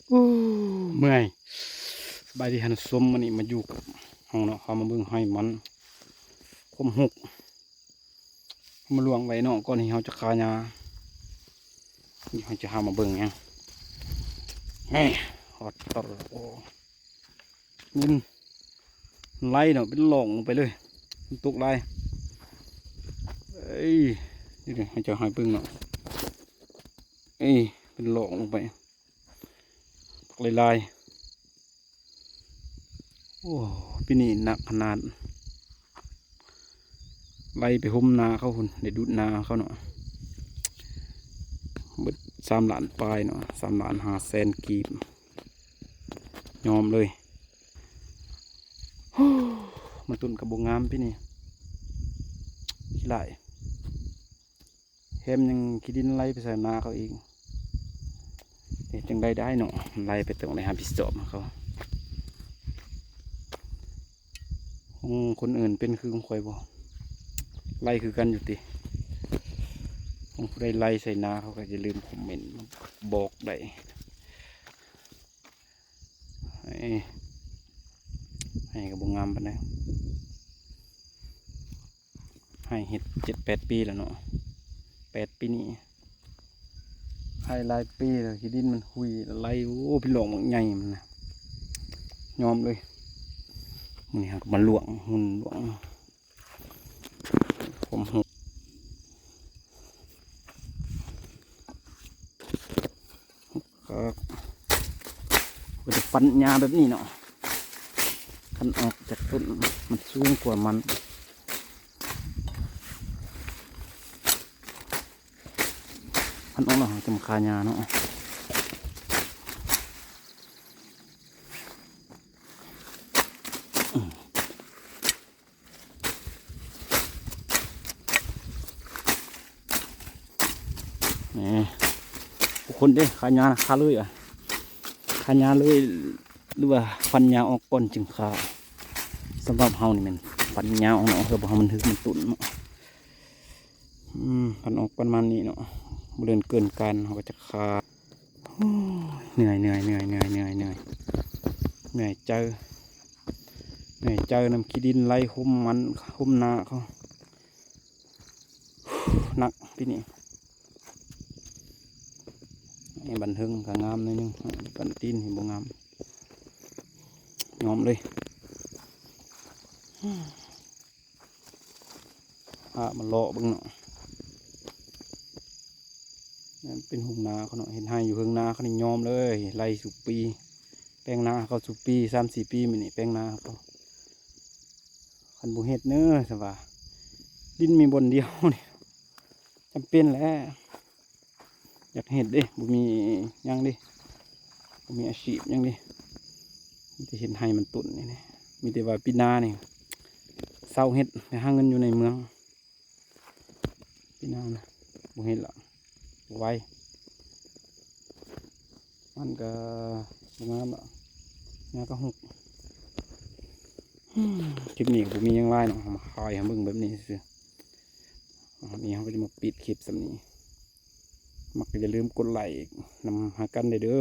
ໂອ້ ເມື່ອຍ. ສະບາຍດີທ່ານຜູ້ຊົມ, ມື້ນີ້ມາຢູ່ກັບເຮົາເນາະ, ເຮົາມາເບິ່ງໄຮ່ມັນ ຄວາມຮົກ ເຮົາມາລວງໄວ້ເນາະ ກ່ອນທີ່ເຮົາຈະຄາຫຍ້າ. ດຽວເຮົາຈະພາມາເບິ່ງຫຍັງ ແນ່ ຮອດຕະຫຼອດ. ໂອ້ ນີ້ໄລ່ເນາະ ເປັນລ່ອງລົງໄປເລີຍ, ມັນຕົກຫຼາຍ. ເອີຍ ດຽວເຮົາຈະໃຫ້ເບິ່ງເນາະ, ເອີຍ ເປັນລ່ອງລົງໄປ ບັກຫຼາຍໆ. ໂອ້ ປີນີ້ໜັກຂະໜາດ, ໄລ່ໄປຫົມນາເຂົາພຸ້ນ, ໄດ້ດູດນາເຂົາເນາະ, ເບິດສາມລ້ານປາຍເນາະ, ສາມລ້ານຫ້າແສນກີບ. ຍອມເລີຍ. ໂອ້ ມັນຕົ້ນກໍບໍ່ງາມປີນີ້, ຂີ້ຫຼ້າຍ. ແຖມຍັງຂີ້ດິນໄຫຼໄປໃສ່ນາເຂົາອີກ, ເຮັດຈັ່ງໃດໄດ້ເນາະ, ໄຫຼໄປຕ້ອງໄດ້ຮັບຜິດຊອບນຳເຂົາ. ຂອງຄົນອື່ນເປັນຄືຂອງຂ້ອຍບໍ່? ໄຫຼຄືກັນຢູ່ຕິ? ຂອງຜູ້ໃດໄຫຼໃສ່ນາເຂົາກໍຢ່າລືມຄອມເມັນມາບອກໄດ້. ໄຮ່ ໄຮ່ກໍບໍ່ງາມປານໃດ, ໄຮ່ເຮັດເຈັດແປດປີແລ້ວເນາະ, ແປດປີນີ້ ໄຮ່ຫຼາຍປີແລ້ວ, ຂີ້ດິນມັນຫຸຍໄຫຼ. ໂອ້ ເປັນລ່ອງບັກໃຫຍ່ມັນນະ, ຍອມເລີຍ. ມື້ນີ້ເຮົາກໍມາລວງ ຫຸ່ນລວງ ຄວາມຮູ້ ກໍ ກໍຈະປັນຫຍ້າແບບນີ້ເນາະ, ຄັນອອກຈາກຕົ້ນມັນສູງກວ່າມັນ, ຄັນອອກແລ້ວເຮົາຈະມາຄາຫຍ້າເນາະ. ນີ້ ບາງຄົນເດ້ ຄາຫຍ້າ ຄາເລີຍ ຄາຫຍ້າເລີຍ ຫຼືວ່າຟັນຫຍ້າອອກກ່ອນຈຶ່ງຄາ. ສຳລັບເຮົານີ້ແມ່ນຟັນຫຍ້າອອກເນາະ, ເພື່ອບໍ່ໃຫ້ມັນຖືກມັນຕຸນເນາະ. ອືມ ຄັນອອກປະມານນີ້ເນາະ ບໍ່ເລີນເກີນການ ເຮົາກໍຈະຄາ. ໂອ້ຍ ເມື່ອຍ ເມື່ອຍ ເມື່ອຍ ເມື່ອຍ ເມື່ອຍ ເມື່ອຍໃຈ ເມື່ອຍໃຈນຳຂີ້ດິນໄຫຼຫົມມັນ ຫົມນາເຂົາ. ໜັກປີນີ້. ໄອ້ບັນເທິງກໍງາມໜ້ອຍໜຶ່ງ, ບັນຕີນນີ້ບໍ່ງາມ. ຍອມເລີຍ. ພາມາເລາະເບິ່ງເນາະ. ນັ້ນເປັນຫົງນາເຂົາເນາະ, ເຮັດໄຮ່ຢູ່ເທິງນາເຂົານີ້ຍອມເລີຍ, ໄລ່ສູ່ປີ, ແປງນາເຂົາສູ່ປີ, ສາມສີ່ປີມານີ້ແປງນາເຂົາ. ຄັນບໍ່ເຮັດເນີ ສະວ່າ ດິນມີບ່ອນດຽວນີ້ ຈຳເປັນແຫຼະ. ຢາກເຮັດເດ້ ບໍ່ມີຫຍັງເດ້ ບໍ່ມີອາຊີບຫຍັງເດ້ ມີແຕ່ເຮັດໄຮ່ມັນຕົ້ນນີ້ແຫຼະ. ມີແຕ່ວ່າປີໜ້ານີ້ເຊົາເຮັດ ໄປຫາເງິນຢູ່ໃນເມືອງ. ປີໜ້ານະ ບໍ່ເຮັດລະ ບໍ່ໄຫວ. ມັນກໍບໍ່ງາມລະ ຫຍ້າກໍຫົກ. ຄລິບນີ້ກໍບໍ່ມີຫຍັງຫຼາຍເນາະ, ເຮົາມາຖ່າຍໃຫ້ເບິ່ງແບບນີ້ຊື່ໆ. ວັນນີ້ເຮົາກໍຈະມາປິດຄລິບສ່ຳນີ້. ມັກກໍຢ່າລືມກົດໄລ້ນຳຫາກັນເດີ.